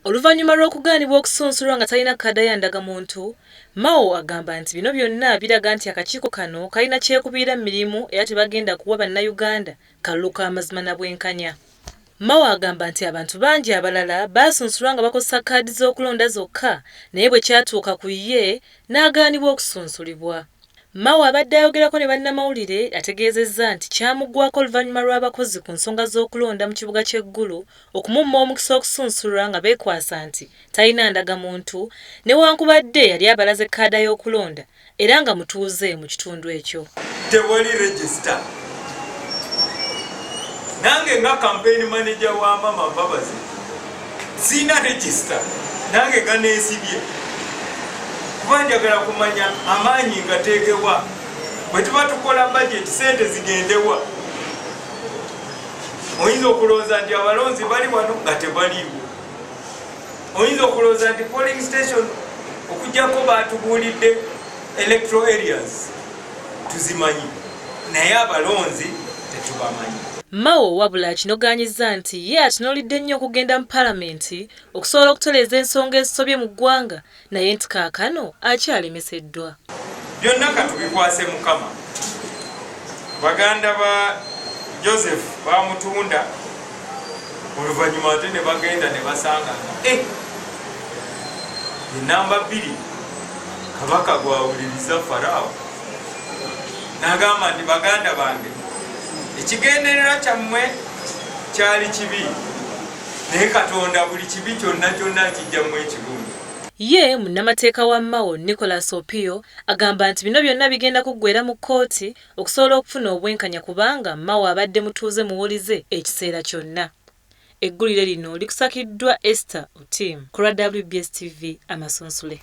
Oluvannyuma lw'okugaanibwa okusunsulwa nga talina kkaada ya ndagamuntu, Mao agamba nti bino byonna biraga nti akakiiko kano kalina kyekubiira mu mirimu era tebagenda kuwa Bannayuganda kalulu ka mazima na bwenkanya. Mao agamba nti abantu bangi abalala baasunsulwa nga bakozesa kaadi z'okulonda zokka naye bwe kyatuuka ku ye n'agaanibwa okusunsulibwa. Mao abadde ayogerako ne bannamawulire ategeezezza nti kyamuggwaako oluvannyuma lw'abakozi ku nsonga z'okulonda mu kibuga ky'e Gulu okumumma omukisa okusunsulwa nga beekwasa nti talina ndagamuntu newankubadde yali abalaze kaada y'okulonda era nga mutuuze mu kitundu ekyo. Tewali register. Nange nga campaign manager wa Mama Mbabazi sirina register, nange nga neesibye kuba njagala kumanya amaanyi ngateekewa bwe tuba tukola budget, sente zigendewa. Oyinza okulowooza nti abalonzi bali wano nga tebaliiwo. Oyinza okulowooza nti polling station, okujjako batubuulidde electoral areas tuzimanyi, naye abalonzi tetubamanyi. Mao wabula akinogaanyizza nti ye atunuulidde nnyo okugenda mu palamenti okusobola okutereeza ensonga ezisobye mu ggwanga, naye nti kaakano akyalemeseddwa. Byonna katubikwase Mukama. Baganda ba Joseph bamutunda, oluvannyuma ate ne bagenda ne basanga nga enamba 2 kabaka gwawuliriza Faraawo, n'agamba nti, "Baganda bange, ekigendererwa kyammwe kyali kibi, naye Katonda buli kibi kyonna kyonna kijjamu ekirungi." Ye munnamateeka wa Mao, Nicholas Opio, agamba nti bino byonna bigenda kuggwera mu kkooti okusobola okufuna obwenkanya, kubanga Mao abadde mutuuze muwulize ekiseera kyonna. Eggulire lino likusakiddwa Esther Otim ku lwa WBS TV Amasunsule.